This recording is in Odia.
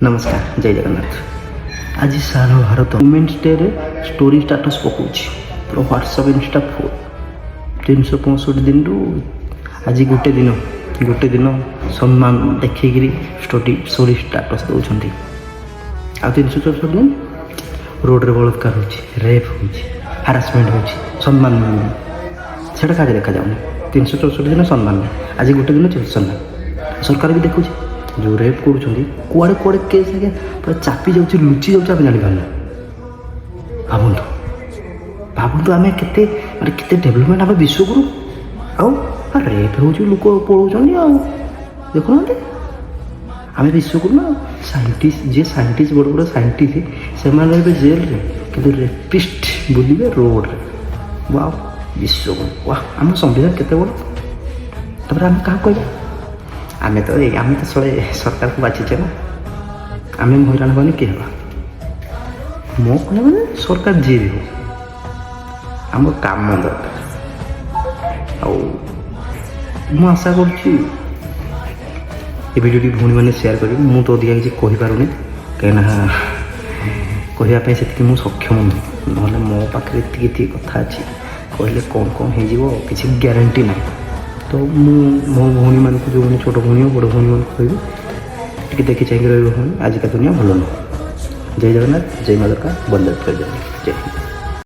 ନମସ୍କାର, ଜୟ ଜଗନ୍ନାଥ। ଆଜି ସାରା ଭାରତ ଓମେନ୍ସ ଡେରେ ଷ୍ଟୋରି ଷ୍ଟାଟସ୍ ପକାଉଛି, ପୁରା ହ୍ୱାଟ୍ସଆପ୍, ଇନଷ୍ଟା ଫୁଲ୍। 365 ଦିନରୁ ଆଜି ଗୋଟେ ଦିନ, ଗୋଟେ ଦିନ ସମ୍ମାନ ଦେଖେଇକିରି ଷ୍ଟୋରି ଷ୍ଟାଟସ୍ ଦେଉଛନ୍ତି। ଆଉ 364 ଦିନ ରୋଡ଼ରେ ବଳାତ୍କାର ହେଉଛି, ରେପ୍ ହେଉଛି, ହାରାସମେଣ୍ଟ ହେଉଛି, ସମ୍ମାନ ମିଳୁନି। ସେଇଟା କାହାକୁ ଦେଖାଯାଉନି। 364 ଦିନ ସମ୍ମାନ ନାହିଁ, ଆଜି ଗୋଟେ ଦିନ ସମ୍ମାନ। ସରକାର ବି ଦେଖୁଛି, ଯେଉଁ ରେପ୍ କରୁଛନ୍ତି, କୁଆଡ଼େ କୁଆଡ଼େ କେସ୍ ଆଜ୍ଞା ପୁରା ଚାପି ଯାଉଛି, ଲୁଚି ଯାଉଛି, ଆମେ ଜାଣିପାରୁନୁ। ଭାବନ୍ତୁ, ଭାବନ୍ତୁ, ଆମେ କେତେ, ମାନେ କେତେ ଡେଭଲପମେଣ୍ଟ, ଆମେ ବିଶ୍ୱଗୁରୁ। ଆଉ ରେପ୍ ହେଉଛି, ଲୋକ ପଳାଉଛନ୍ତି ଆଉ ଦେଖୁନାହାନ୍ତି। ଆମେ ବିଶ୍ୱଗୁରୁ ନା? ସାଇଣ୍ଟିଷ୍ଟ, ଯିଏ ସାଇଣ୍ଟିଷ୍ଟ, ବଡ଼ ବଡ଼ ସାଇଣ୍ଟିଷ୍ଟ, ସେମାନେ ରହିବେ ଜେଲରେ, କିନ୍ତୁ ରେପିଷ୍ଟ ବୁଲିବେ ରୋଡ଼ରେ। ୱାଓ, ବିଶ୍ୱଗୁରୁ, ୱାହ! ଆମ ସମ୍ବିଧାନ କେତେ ବଡ଼। ତାପରେ ଆମେ କାହାକୁ କହିବା? ଆମେ ତ ଏଇ ଆମେ ତ ଶଳେ ସରକାରକୁ ବାଛିଛେ ନା। ଆମେ ହଇରାଣ ହେବାନି, କିଏ ହେବା? ମୋ କହିବା ମାନେ ସରକାର ଯିଏ ବି ହଉ, ଆମର କାମ ଦରକାର। ଆଉ ମୁଁ ଆଶା କରୁଛି ଏ ଭିଡ଼ିଓଟି ଭଉଣୀମାନେ ସେୟାର କରିବେ। ମୁଁ ତ ଅଧିକା କିଛି କହିପାରୁନି, କାହିଁକିନା କହିବା ପାଇଁ ସେତିକି ମୁଁ ସକ୍ଷମ ନୁହେଁ। ନହେଲେ ମୋ ପାଖରେ ଏତିକି ଏତିକି କଥା ଅଛି, କହିଲେ କ'ଣ କ'ଣ ହେଇଯିବ କିଛି ଗ୍ୟାରେଣ୍ଟି ନାହିଁ। ତ ମୁଁ ମୋ ଭଉଣୀମାନଙ୍କୁ, ଯେଉଁମାନେ ଛୋଟ ଭଉଣୀ ହଉ, ବଡ଼ ଭଉଣୀମାନଙ୍କୁ କହିବି, ଟିକେ ଦେଖି ଚାହିଁକି ରହିବ ଭଉଣୀ। ଆଜିକା ଦୁନିଆ ଭଲ ନୁହଁ। ଜୟ ଜଗନ୍ନାଥ, ଜୟ ମା ଦୁର୍ଗା, ବନ୍ଦେ ଜୟ ଜୟ ହିନ୍ଦ।